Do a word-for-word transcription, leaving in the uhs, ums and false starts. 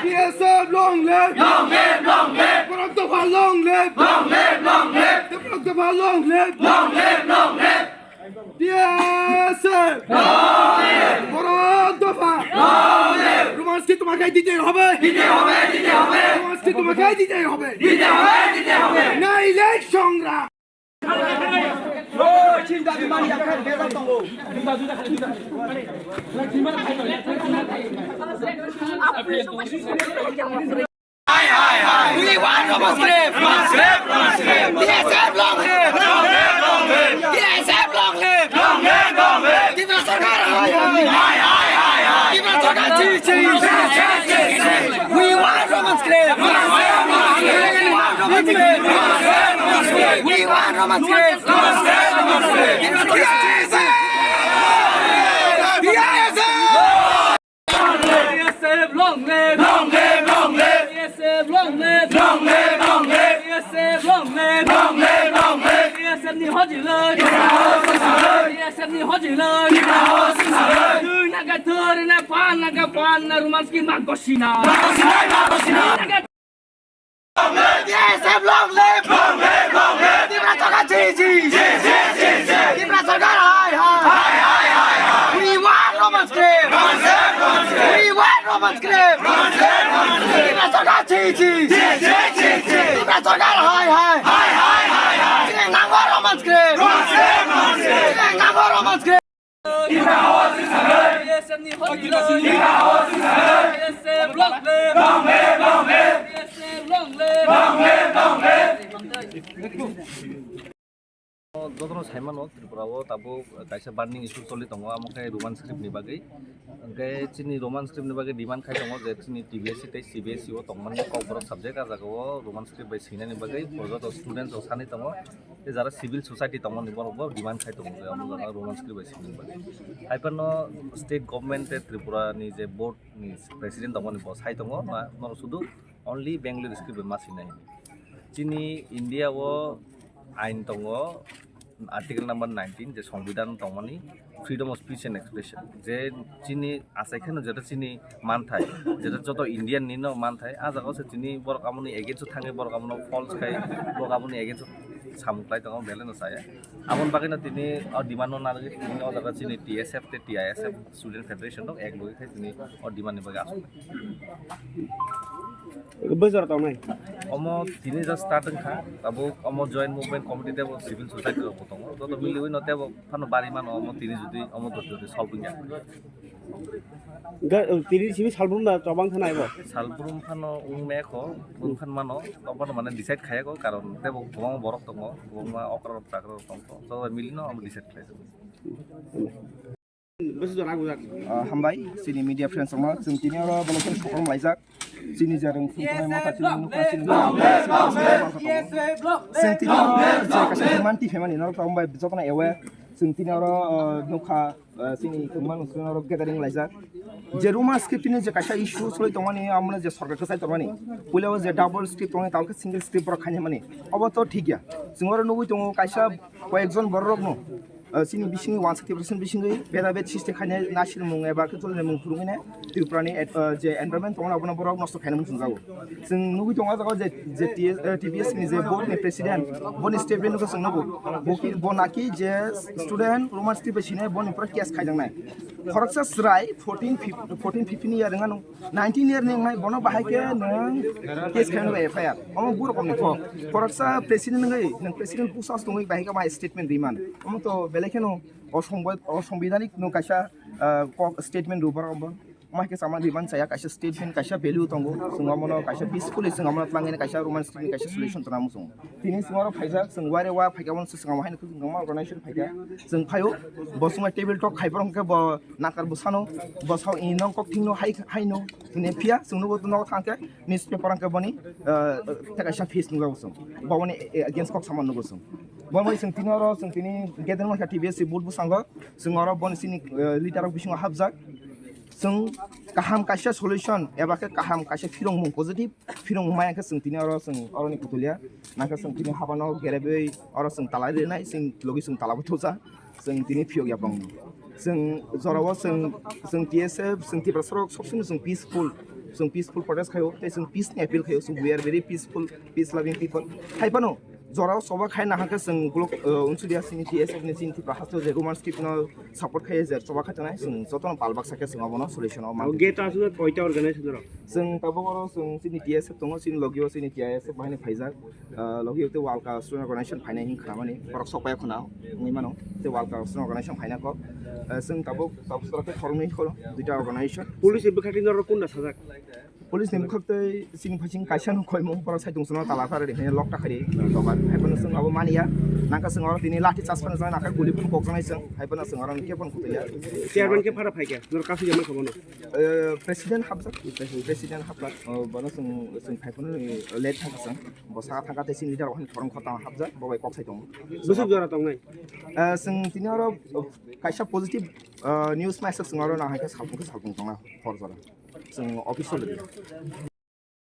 T S F long live! Long live, long live! Borok Dopha long live! Long live, long live! Borok Dopha long live! Long live, long live! T S F! Long live! Borok Dopha! Long live! Roman script তোমাকে দিতে হবে! দিতে হবে, দিতে হবে! Roman script তোমাকে দিতে হবে! দিতে হবে, দিতে হবে! নাইলে সংগ্রাম! We want Roman script! T S F long live! T S F long live! Tipra sarkar hai hai! Tipra sarkar ji ji! We want Roman script! We want Roman script! We want Roman script! T S F! T S F! T S F long live! Long live, long live! T S F long live! Long live, long live! T S F long live! Long live, long live! T S F ni hojiloi! T S F ni hojiloi! Twi naga thori na pan naga pan na Roman script ma gosina! T S F long live! Long live, long live! Tipra sarkar ji ji! Ji ji ji ji! Tipra sarkar hai hai! Hai hai hai hai! We want Roman script! Roman script, Roman script! We want Roman script! Roman script, Roman script! Tipra sarkar ji ji! Ji ji ji ji! Tipra sarkar hai hai! Hai hai hai hai! Chini nango Roman script! Roman script, Roman script! Chini nango Roman script! Jotono saimano Tripura o tabuk kaisa burning issue choli tongo, amo khe Roman script ni bagwi. Hwnkhe chini Roman script ni bagwi demand khai tongo je chini T B S C tei C B S E o tongmani Kokborok subject, ah jaga o Roman script bai swinani bagwi joto students rok sanwi tongo. Tei jara civil society tongmani borok bo demand khai tongo je omo jaga Roman script bai swinani bagwi. Hai phano state government tei Tripura ni je board ni president tongmani bo sai tongo, ma norok sudu only Bengali script bai ma swinai. Chini India o ain tongo, article number nineteen, je Songbidan tongmani freedom of speech and expression, je chini achai kheno jeta chini manthai, jeta joto Indian ni no manthai, ah jaga o se chini borok amoni against o thangwi borok amono false khai borok amoni against o samung khlai tongo, belai no chaya. Aboni bagwi no tini o demand no narwgwi tini o jaga chini T S F tei T I S F Student Federation rok ek logi khai tini o demand ni bagwi aswk. Bwswk tongnai. Omo tini ja start wngkha, tabuk omo joint movement committee tebo civil society rok bo tongo, joto miliwi no tebo phano bari mano omo tini jodi omo jodi solve wngya. Ga-, tini simi salbrum da tobang khana ibo? Salbrum phano wngmaya kho, wng phan mano, tobano mane decide khaya kho, karon tebo kwbangma borok tongo, kwbangma okra rok chakra rok tongo, joto milino omo decide khlai. Bwswk jora gujak. Ah, hambai, chini media friends rokno, chwng tini oro bolong kheno sokom laijak. Chini je rwng phung tongnai motha chini nukha chini. Chwng tini oro je kaisa demand twi phaimani norok hambai jotono aware. Chwng tini oro, ah, nukha, ah, chini kwbangma chwng oro gathering laijak. Je Roman script ni je kaisa issue choli tongmani amo je sorkar kwchai tongmani. Puila o je double script tongmani tamo khe single script borok khainai mani. Obo to thik ya. Chwng oro nugwi tongo kaisa koyekjon borok rokno. Ah, chini bisingni wansa three percent bisingwi beda bed system khainai nasilmung eba khe chulmung phurungwi ne Tripura ni, ah, je environment tongo abono borok nosto khainai mung chwngjago. Chwng nugwi tongo o jaga o je, je T S, ah, T B S ni je board ni president, boni statement nukha chwng nugo. Bo ki, bo naki je student Roman script bai sinai boni pura case khaijaknai. Khoroksa chwrai fourteen, fif-, fourteen, fifteen year wngya nung. Nineteen year ni wngnai, bono bahai khe nwng case khaino F I R. Omo bu rokomni kok. Khoroksa president wngwi, nwng president pusa tongwi bahai khe bahai statement rwi man. Omo to belai kheno osombo-, osombidanik nwng kaisa, ah, kok statement rw borok omo. Omo hai khe sama rwi man chaya, kaisa statement, kaisa value tongo. Chwng omono kaisa peacefully chwng omono twlangwi kaisa Roman script ni kaisa solution tongna muchungo. Tini chwng oro phaijak, chwng wire wa phaikha, omono chwng omo haino chwng omo organization phaikha. Chwng phaio, bo chwngno table talk khai borok hwnkhe bo nakar bwsano, bwsao i nong kok thingno hai, haino, hwnwi phiya, chwng nugo nogo thang khe, newspaper hwnkhe boni, ah, tei kaisa face nukjago chwng. Bo boni against kok sama nugo chwng. Bo bai chwng tini oro, chwng tini gathering mankha T B S C booth bwskango, chwng oro boni chini, ah, leader rok bisingo hapjak. Chwng kaham kaisa solution, eba khe kaham kaisa phirongmung positive, phirong maya khe chwng tini oro chwng oroni kutulia, nangkhe chwng tini habano gerebwi oro chwng talai rinai, chwng logi chwng tala bwthusa, chwng tini phiyok ya bongni. Chwng jorao chwng, chwng T S F, chwng Tiprasa rok sob somoi chwng peaceful, Chwng peaceful protest khaio, tei chwng peace ni appeal khaio. So we are very peaceful, peace loving people. Hai phano jorao choba khai nahakhe chwng ukulok, uh, unsuriya chini T S F ni, chini Tripura haste je Roman script no support khai je choba khai tongnai, chwng jotono pal baksa khe chwng abono solution o man. Gate aswk koita organization rok? Chwng tabuk oro chwng chini T S F tongo, chini logio chini T I S F bahai ni phaijak. Ah, logi te World Cup Student Organization phainai hin khnamani, borok sok pai khuna wngwi mano, te World Cup Student Organization phaina kok. Ah, chwng tabuk, tabuk sora khe khoroknwi khoro, duita organization. Police ni bwkhak twi norok kunda sajak? Police ni bwkhak tei chini phasing kaisa no khoimung, borok saitung sono tala phari hinwi lock ta khari dogan. Hai phano chwng abo mania, nangkha chwng oro tini lathi charge phano jana kha, guli phano kokjaknai chwng, hai phano chwng oro khe phano kutuya. Chairman khe phara phaikha, norok kasu jama kha bono? Eh, president hapjak, president hapjak, oh, bono chwng, chwng phai phano late thangkha chwng. Bo saka thangkha tei chini leader rok hani khorang khorang hapjak, bo bai kok sai tongo. Bwswk jora tongnai? Eh, chwng tini oro, oh, kaisa positive, eh, news message chwng oro nahai khe salpung khe salpung tongna hor jora. Chwng office o logi.